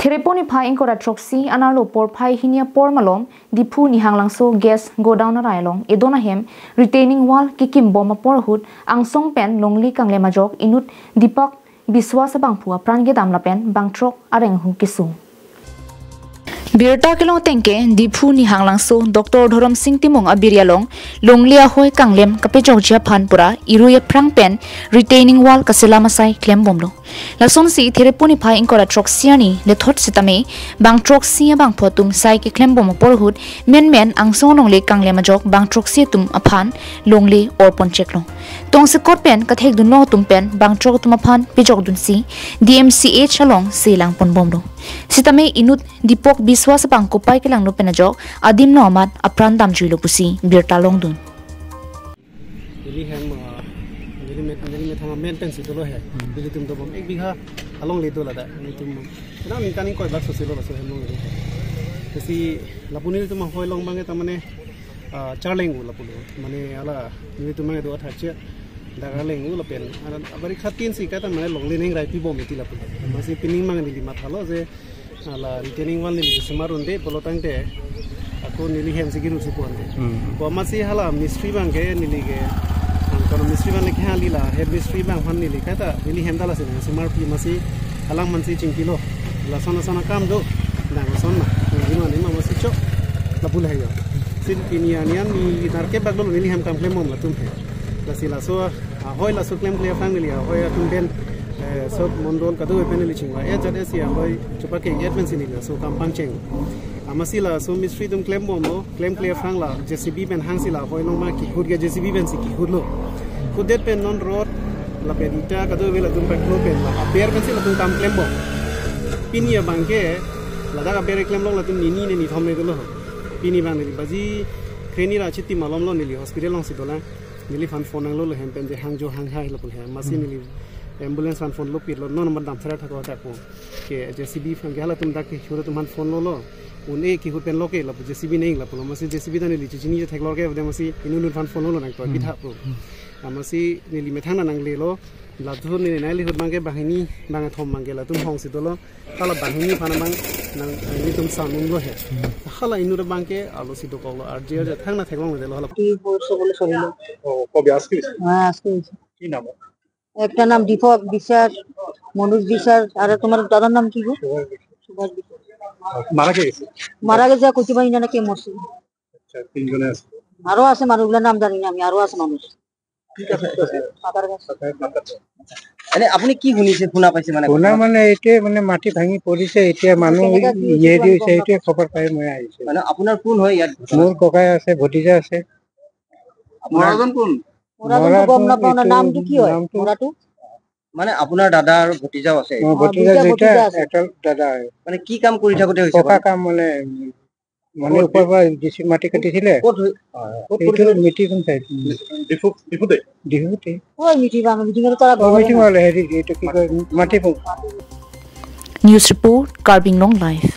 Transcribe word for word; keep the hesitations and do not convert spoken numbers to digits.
Therepo niphai ingkoi ra throksi anerlo porphai hini apor malom Diphu Nihanglangso gas godown arai along edon ahem retaining wall kekimbom apor ahut angsong pen longle kanglem ajok inut Deepak Biswas abangphu apran kedam lapen bangthrok areng ahu kesung. Birta kelong ateng ke Diphu Nihanglangso Doctor Dhorom Sing Timung abiri along longle ahoi kanglem kapejokji aphan pura irui aphrang pen retaining wall kaselam asai klembomlo. Lasonsi Therepo niphai ingkoi ra throksi arni lethot sitame bangthroksi abangphu atum sai keklembom apor ahut menmen angsong longle kanglem ajok bangthroksi atum aphan longle orpon cheklo. Tongsekot pen kathekdunlong atum pen bangthrok atum aphan pejokdunsi D M C H along selangponbomlo. Sitame inut Deepak Biswas abang kopai kelangno pen ajok adim lo amat apran damjuilo pusi birta longdun. Neli hem, ah, neli met, neli methang amen pensi dolo he. Nelitum dobom ek bigha alongle do ladak. Nelitum kena ningkan ingkoi bak sosilo laso hem longle do. Lasi lapu nelitum ahoi along abangke tamane, ah, charleng u lapulo. Mane hala nelitum abangke do athache. Dak arleng u lapen. Hala abari khatin si kata mane longle neng rai pibom iti lapulo. Amatsi pining abang neli mathalo je hala retaining wall neli semar unde pulo tangte ako neli hem si kiru si puan de. Hmm. Ko amatsi hala mistri abangke neli ke, ang kono mistri abang leke hali la head mistri abang aphan neli kata neli hem dala si semar pi amatsi alang mansi chingkilo. Lason lason akam do. Nang lason na. Nang jima ni amatsi chok. Lapu le yo. Sin pini anian ni narke bak lo neli hem kam klembom latum he. Lasi laso ahoi laso klemkle aphrang neli ahoi atum pen, eh, sob mondol kado pen neli chingvai-et jat-et si ahoi chepakeng-et pensi neli laso kam pangcheng. Amatsi laso mistri atum klembomlo, klemkle aphrang la J C B pen hangsi la ahoi along ma kihut ke J C B pensi kihutlo. Hutdet pen non rod lapen ita kado ave latum paklo pen la aber pensi latum kam klembom. Pini abangke ladak aber klemlong latum nini ne nithom ne dolo. Pini abang neli baji kreni ra chiti malomlo neli hospital alongsi dolang. Neliphan phone nanglolo hem pen je hangjo hanghai lapu hem. Amatsi Hmm. neli ambulance aphan phone lo pitlo non number dam sara thako thako. Ke J C B aphan ke halatum dak ke hura atum aphan phone lolo. Un-e kihut pen lo ke lapu J C B neng lapulo. Amatsi J C B ta neli chichini je theklor ke amatsi inut aphan phone lolo nangto Hmm. pitha pro. Hmm. Amatsi neli methang nanglelo. Latum neli nai lihut abangke banghini bangthom abangke latum hongsi dolo. Hala banghini aphan abang nang, eh, nelitum sanun lo he. Hala inut abangke alo si dokoklo, arje arje thang na theklong le lo hala. কি হয়েছে বলে শরীরে? ও, কবে আজকে হয়েছে? হ্যাঁ, আজকে হয়েছে। কি নাম ওর? একটা নাম দীপক বিশ্বাস, মনোজ বিশ্বাস, আর তোমার দাদার নাম কি গো? সুভাষ বিশ্বাস। সুভাষ বিশ্বাস। মারা কে গেছে? মারা গেছে, কচুবাই নাকি মরছে। আচ্ছা, তিনজনে আছে। আরো আছে মানুষগুলোর নাম জানি না আমি, আরো আছে মানুষ। ঠিক আছে, ঠিক আছে। পাতার গাছ। পাতার গাছ। এনে আপুনি কি শুনিছে, শুনা পাইছে মানে শুনা ঘটনা? মানে এইটোৱে মানে মাটি ভাঙি পৰিছে, এতিয়া মানুহ তেনেকা কি হৈছে, ইয়ে দি তোমালোকে হৈছে, গম এইটোৱে খবৰ পাই মই আহিছো। মানে আপোনাৰ কোন হয় ইয়াত? মোৰ ককাই আছে, ভতিজা আছে। আপোনাৰ মৰাজন কোন? মৰাজনটো গম মৰাটো নাপাওঁ না, এইটো নামটো কি হয়? নামটো মৰাটো? মানে আপোনাৰ দাদা আৰু ভতিজাও আছে? অ, অ, ভতিজা দুইটা দুইটা, ভতিজা আছে। এটা দাদা হয়। মানে কি কাম কৰি থাকোঁতে হৈছে পকা মানে? কাম মানে, মানে পকা ওপৰৰ পৰা জে চি বি মাটি কাটিছিলে। ক'ত হৈ-, হয়, হয়। ক'ত এইটো কৰিছিলে? Meeting side. ডিফু, ডিফুতে? ডিফুতে। হয়, মিটিং, মিটিং এটা কৰা অ, মিটিং ঘৰ। হ'লে হেৰি, এইটো কি কয়, মাটি পক- News report, Karbi Anglong Live.